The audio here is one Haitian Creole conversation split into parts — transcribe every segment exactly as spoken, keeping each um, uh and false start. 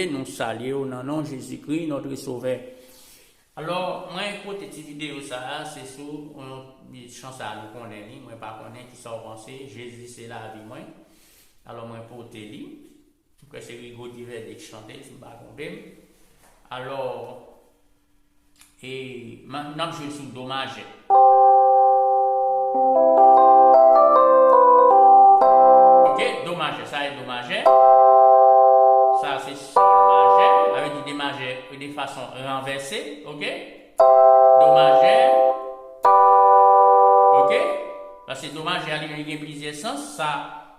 Nou salye w nan non Jezikri, notre Sauveur. Alò, mwen pote ti videyo sa a, se sou yon chan sa a nou konnen li, mwen pa konnen kisa w panse, Jezi se lavi mwen. Alò, mwen pote li. Mwen kwè se Rigo Divède ki chante l, si m pa twonpe m. Alò, e, n ap jwe sou do majè. Ok, do majè, sa e do majè. Sa se sòl majè, sa vle di de majè de fason ranvèse, ok? Do majè, ok? Paske do majè a li menm li gen plizyè sans, sa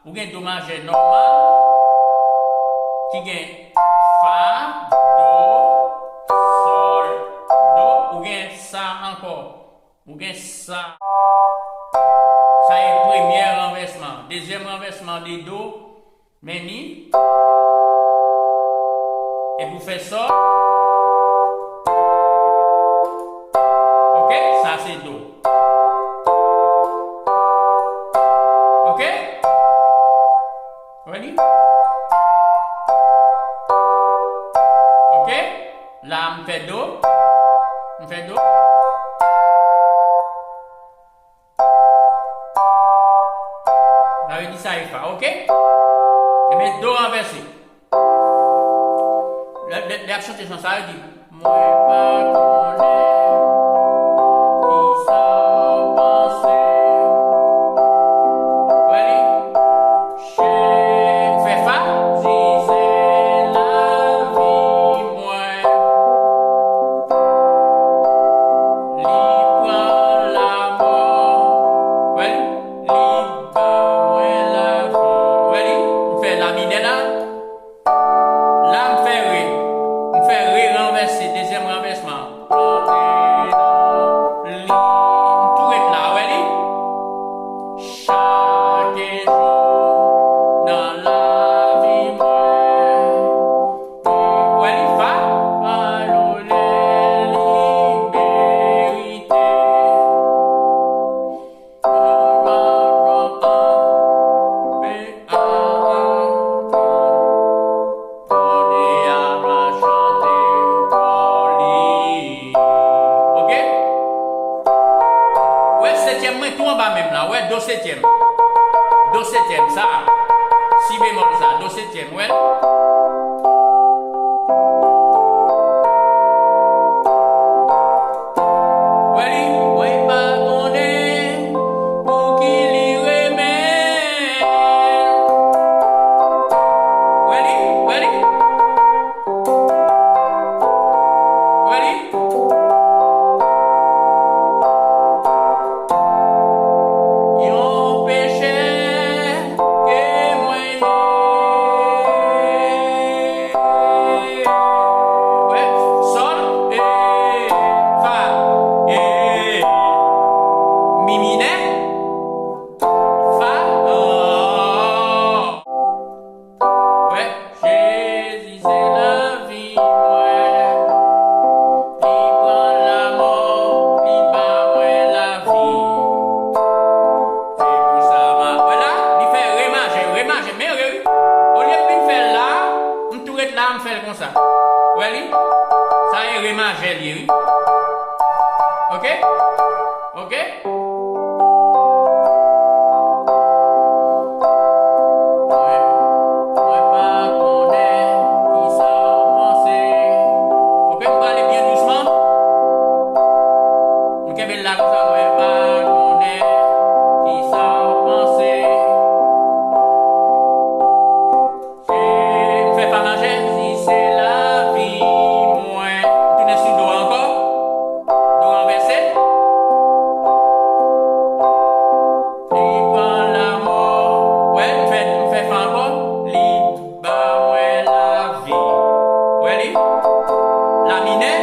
Ou gen do majè nòmal, ki gen fa, do, sòl, do, ou gen sa ankò, ou gen sa. Sa e premyè ranvèsman. Dezyèm ranvèsman de do, men ni. Epi w fè sòl. Ok, sa se do. Ok? Ready? Ok? La, m fè do. M fè do. Sa vle di sa e fa, ok? Ebyen, do ranvèse. Lè, lè, lè y ap chante chan sa, yo di, mwen pa konnen kisa w panse. Ready? Che, fè fa. Di se lavi mwen. Li pran lanmò. Ready? Li ba mwen lavi. Ready? M fè la minè la. La, m fè re. M fè re ranvèse, dezyèm ranvèsman. Plante nan li. M tou ret la, wè li? Chak jou nan lavi mwen. Wè li fa? Alò lè li merite. Ok? Wè setyèm mwen tou anba menm la. Wè do setyèm. Do setyèm sa. Si bemòl sa. Do setyèm, wè. Wè li, mwen pa konnen pou ki li renmen. Wè li, wè li. Wè li. Yon pechè ke mwen ye. Wè, sòl, e, fa, e, mi minè, fa, an. Wè, Jezi se lavi mwen. Li pran lanmò, li ba mwen lavi. Se pou sa m a, wè la, li fè re majè, re majè, men re wi. Olye pou li fè la, m tou ret la, m fè l konsa. Wè li? Sa e re majè li ye wi. Ok? Ok? Mwen, mwen pa konnen kisa w panse. Ok, m prale byen dousman. Nou kenbe l la konsa, mwen pa konnen kisa w panse. Se, m fè fa majè, si se lavi mwen. M tounen sou do a ankò. Do ranvèse. Li pran lanmò. Wè, m fè, m fè fa ankò. Li ba mwen lavi. Wè li? La minè.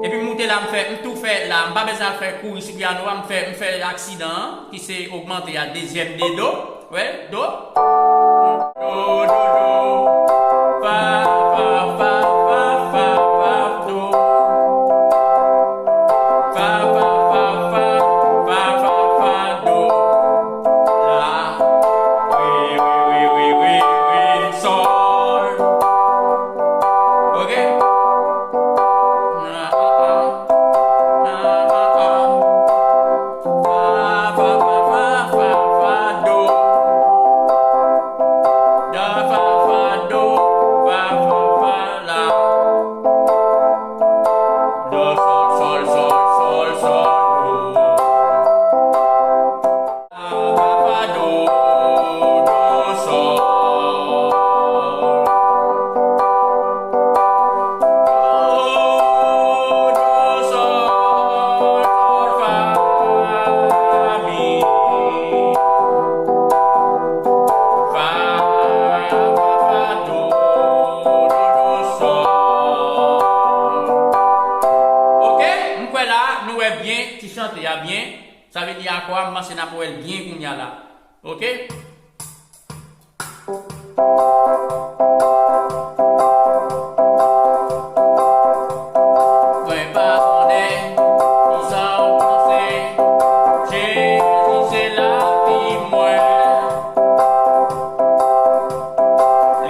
Epi m moute la, m fè, m tou fè la. M pa bezwen al fè kouri sou pyano a, m fè, m fè aksidan an, ki se ogmante a dezyèm de do. Wè, do. Do, do, do. Fa, fa, fa, fa, fa, fa, do. Fa, fa, fa, fa, fa, fa, do. La. Re, re, re, re, re, re, sòl. Sa vle di akò a, m panse n ap wè l byen kounye a la. Oke? Mwen pa konnen kisa w panse. Jezi se lavi mwen.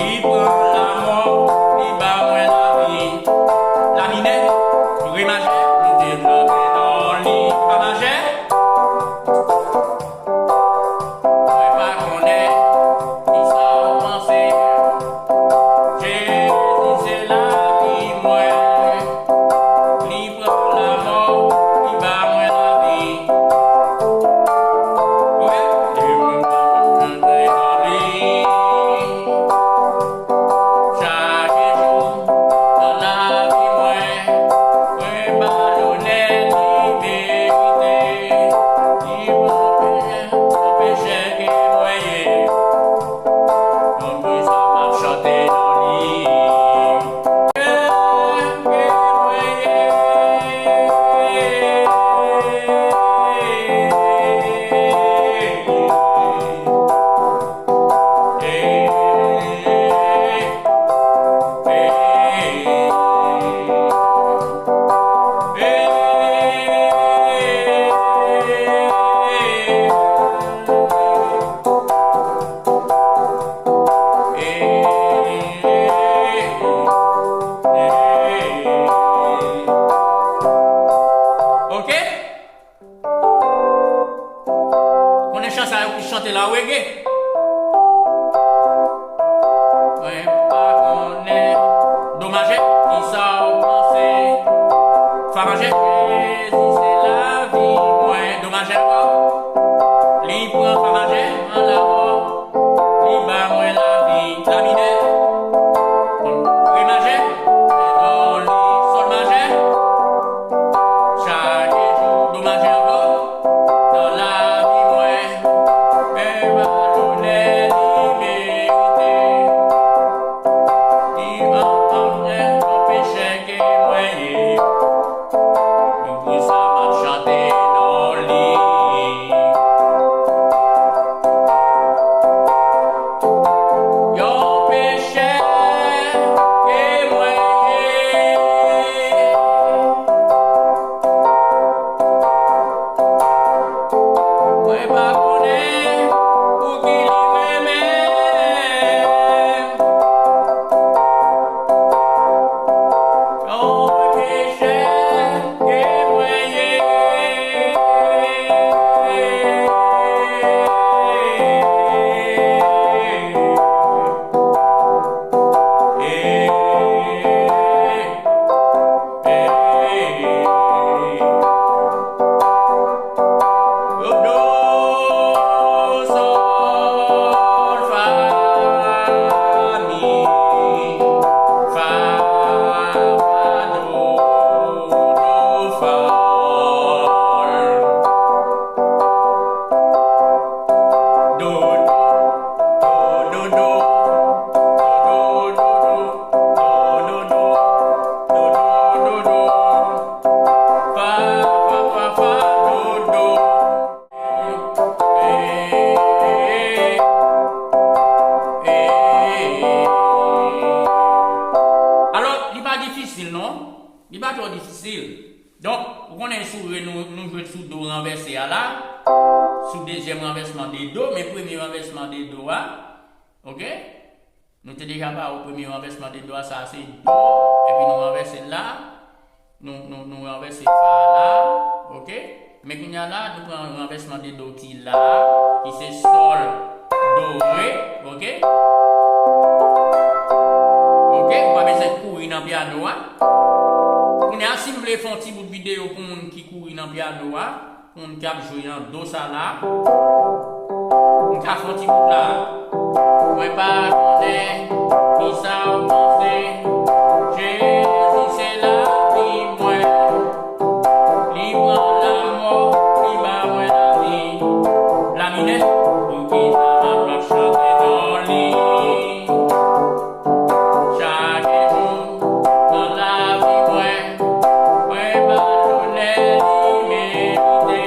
Li pran lanmò, li ba mwen lavi. La minè, re majè, li devlope non li. Fa majè. Mwen pa konnen kisa w panse. Jezi se lavi mwen. Li pran lanmò, li ba mwen lavi. Wi, e mwen pa konn chante non li. Chak jou nan lavi mwen, mwen ba l onè li merite. Li pran pè, pechè ke mwen ye. Konn kisa m ap chante non li. Ke, ke mwen ye. Oke? Konnen chan sa yo plis chante la, reggae. Mwen pa konnen. Do majè, kisa w panse? Fa majè, Jezi se lavi mwen. Do majè ankò. Li pran fa majè an lanmò. Li ba mwen lavi. La minè. Re majè. Re do li. Sòl majè. Chak jou do majè ankò. Nan lavi mwen. Fè pa l onè li merite. Li anpòte tout pechè ke mwen ye. Pou sa m ap chante non li. Yon pechè ke mwen ye. Mwen pa konnen pouki li renmen m. Yon pechè ke mwen ye. Do, sol, fa, mi, fa, fa, do, do, fa, do, do, do, do, do, do, do, do, do, do, do, do, do, do, do, do. Fa, fa, fa, fa, do, do. Eh, eh, eh. Alò, li pa difisil, non. Li pa twò difisil. Donk, ou konnen sou re, nou, nou jwe sou do ranvèse a la. Sou dezyèm ranvèsman de do, men premye ranvèsman de do a. Oke? Nou te deja pale premye ranvèsman de do a, sa se do, epi nou ranvèse la, nou, nou, nou ranvèse fa la, oke? Men kounye a la, nou pran ranvèsman de do ki la, ki se sòl, do, re, oke? Oke, ou pa bezwen kouri nan pyano a. Kounye a, si m vle fè yon ti bout videyo pou moun ki kouri nan pyano a, moun k ap jwe nan do sa la. M ka fè yon ti bout la. Mwen pa konnen kisa w panse. Jezi se lavi mwen. Li pran lanmò, li ba mwen lavi. La minè, poukisa m ap chante non li? Chak jou nan lavi mwen, mwen ba l onè li merite.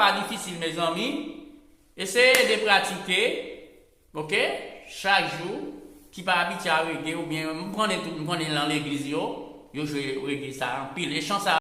pa difisil, mezanmi. Eseye de pratike, ok? Chak jou, ki pa abitye a rege, oubyen m konnen tout, m konnen nan legliz yo, yo jwe rege sa anpil. E chan sa